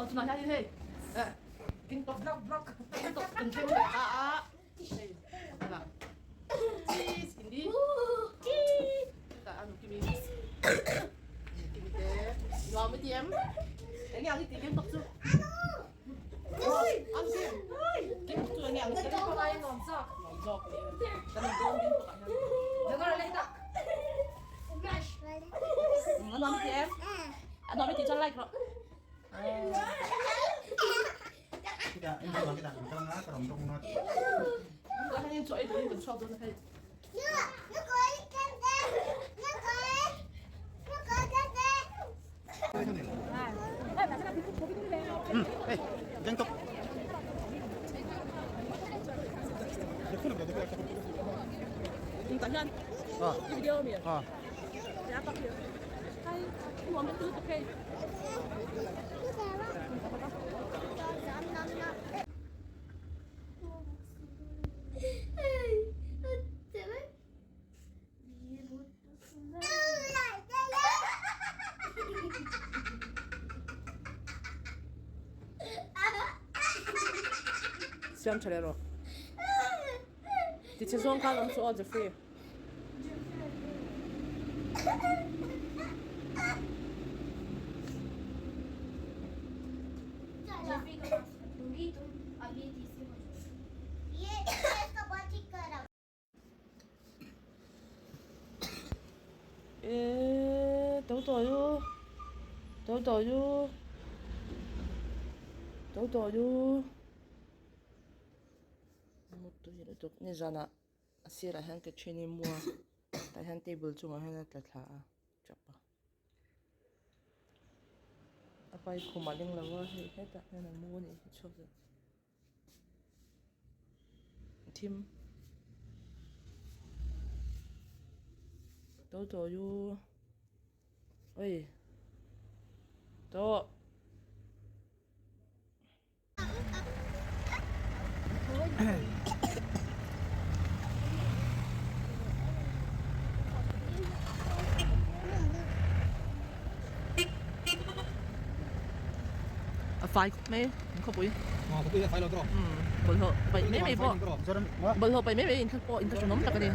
Tunah hianin hei King Top King Top kan thleng leh ta a hei tunah cheese hindi chutah a nukimi nukimi te nuam i ti em eng nge ang i tih King Top chu Oi King Top chu eng nge ang i tih nuam zawk nuam zawk kan in dawn King Top ah hian a nuam i ti em a nuam i tih chuan like rawh. Siam tha leh rawh. Tichhe zawng khan awm chu aw Jeffrey. E to to yu to to yu to to yu Mutui lutuk nizanah a sirah hian ka then i mu a tah hian table chungah hian a tla thla a tap a a pa hi khumah a ding lo a hei hetah hian a mu a nih hi chhuak zet thim to to yu oi to. A fai khawp mai an khawpui bawlhhlawh paih mai mai pawh bawlhhlawh paih mai mai in pawh inthlahrunawm tak a ni.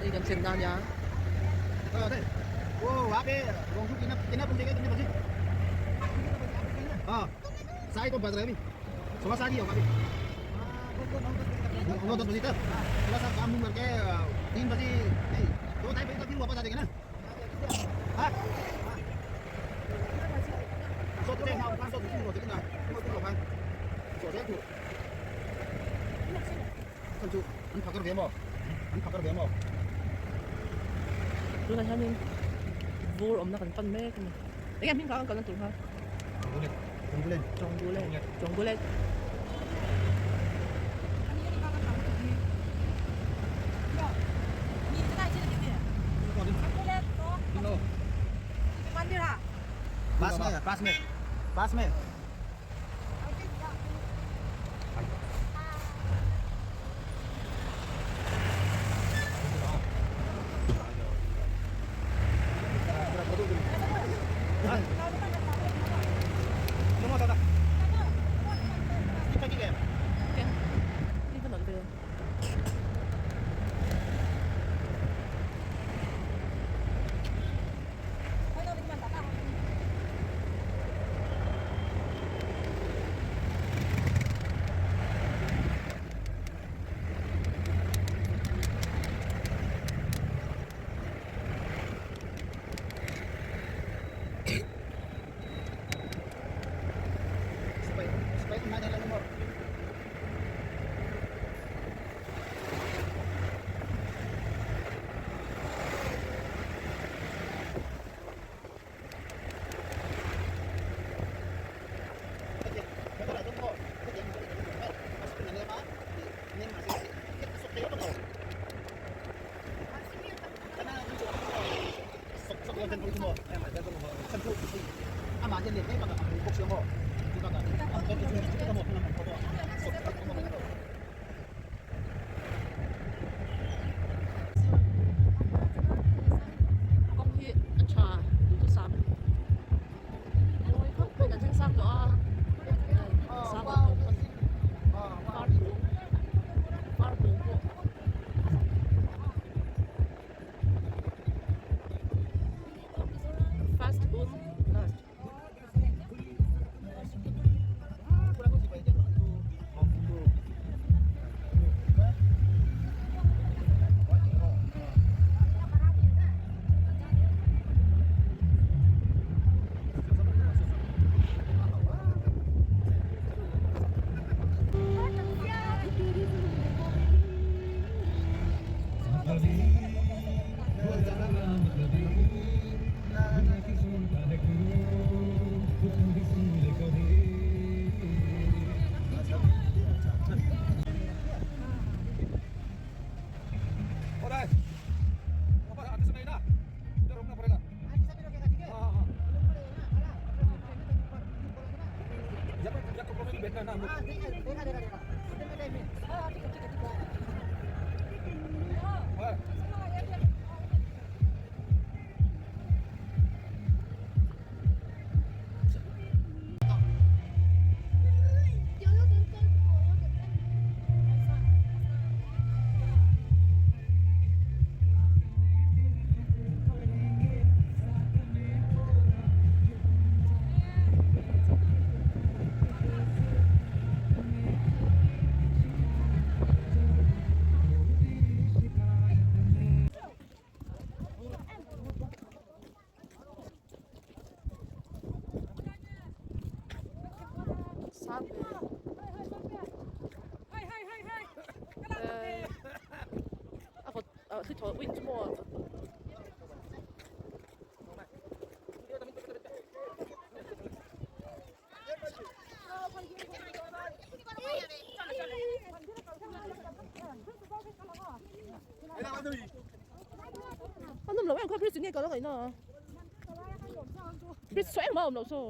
Hei kan thlen na ania. Tunah hianin vur awmna kan pan mek a ni. Enge hming kha kan kalna tur kha? Chawngbulen. Chawngbulen. Pass mein. A nawm loh em kha bridge nge ka lo ngaihna a bridge saw engmah a awm loh saw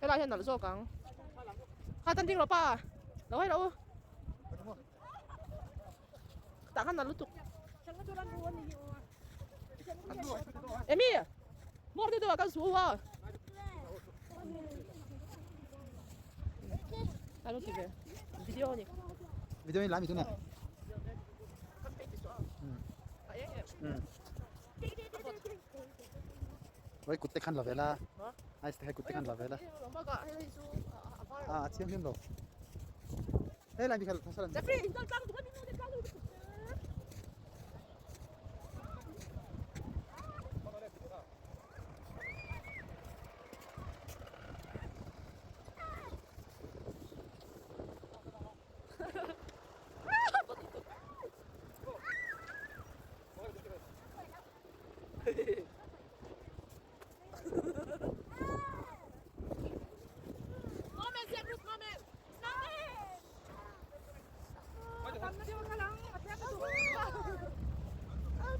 helai hian nalh zawk ang kha tan ding rawh pa lo haih rawh u tah khan nalh lutuk Emi mawr deuh deuh ah kan su a Alo ti ve video ni video ni lai mi tu na Oi kut te khan la vela ice te kut te khan la vela a chiang hlim lo Hei lai mi kha thasal an. Jeffrey, in tlang tu mi nu tlang tu.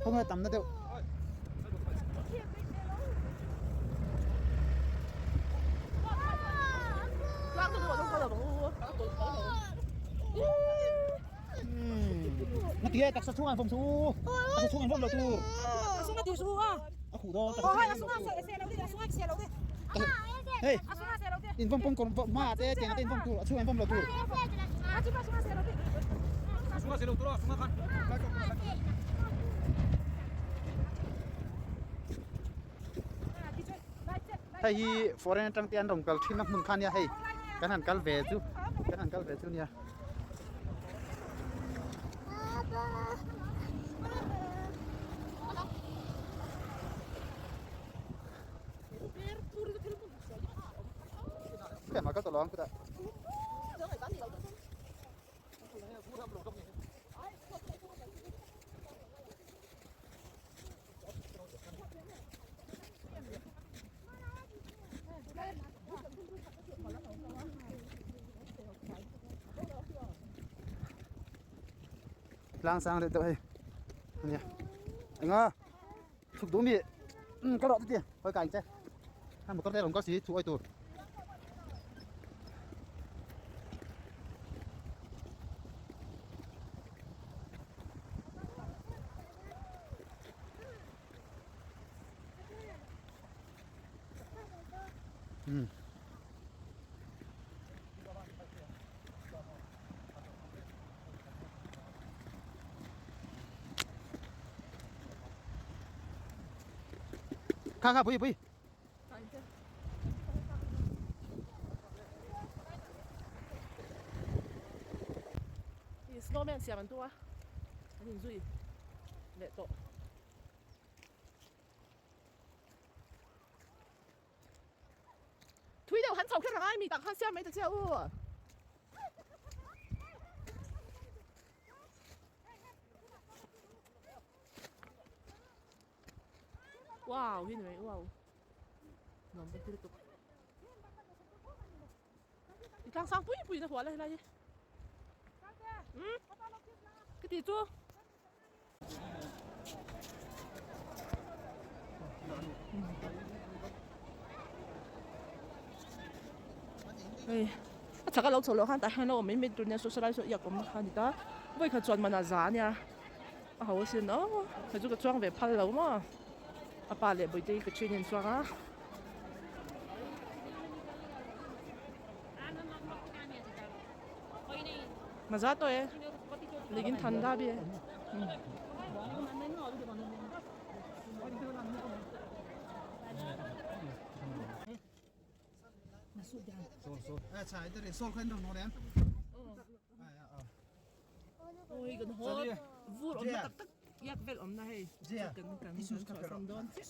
Khawngaih tam na deuh. Nó tía taksa chung an phom su. Taksa chung an phom lo tur. A khuh dawn taksa chung. Hei in vawm pawn kawr hma ah te tiang ah te in vawm tur a chhungah in vawm lo tur. Hei hi foreign atang te an rawn kal thin a hmun kha nia hei kan han kal ve chu kan han kal ve chu nia. Cái mà có tao lo không ta. Tlang sang deuh deuh hei ania enga chhuk duh mi um ka rawh te ti hawi kai ang che hei motor te a rawn kal si chhuk awi tur. Um. Kha kha pui pui. Snowman siam an tum a, an inzui leh tawh. Thui deuh han chho kher ang ai mi tak khan siam mai ta che u. Wow hi ni mai wow. Nuam ka ti lutuk. I tlang sang pui pui na hual a helai hi. Hmm? Ka ti chu. Hei a chhak a lo chho loh khan tah hian lo awm mai mai tur nia saw salai saw iak awm kha a ni ta vawikhat chuan man a za ania a ho asin aw hei chu ka chuang ve phal lo maw a pa leh bawihte hi ka thian in chuang a. Maza tawh e lekin thanda bi e. Vur awmna tak tak yak vel awmna hei kan kan chhuahsan dawn chiah.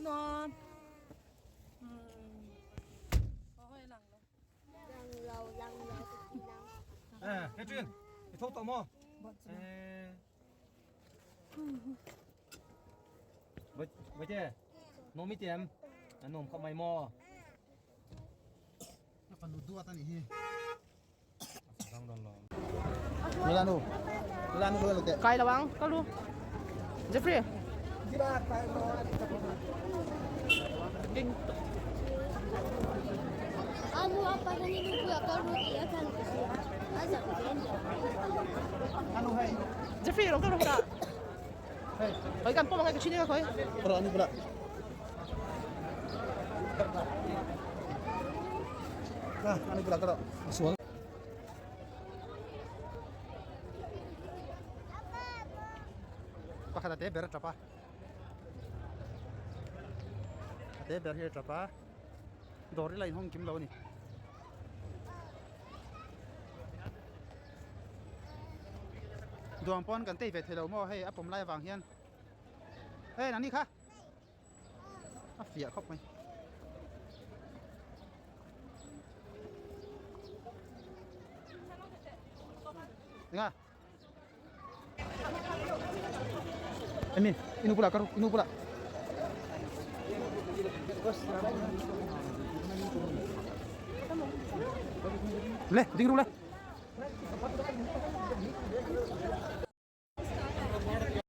Nuam. Kai lo ang ka lu Jeffrey Jeffrey lo ka lu ta Khoi kan pawm angai ka thin a khoi. Pakhat a te ber a tap a a te ber hi a tap a dawr hi la inhawng kim lo a ni. Duang pawn kan tei ve thei lo maw hei a pawm lai avang hian hei nangni kha a fiah khawp mai. Enga Emin inu pula karu inu pula Le ding ru le.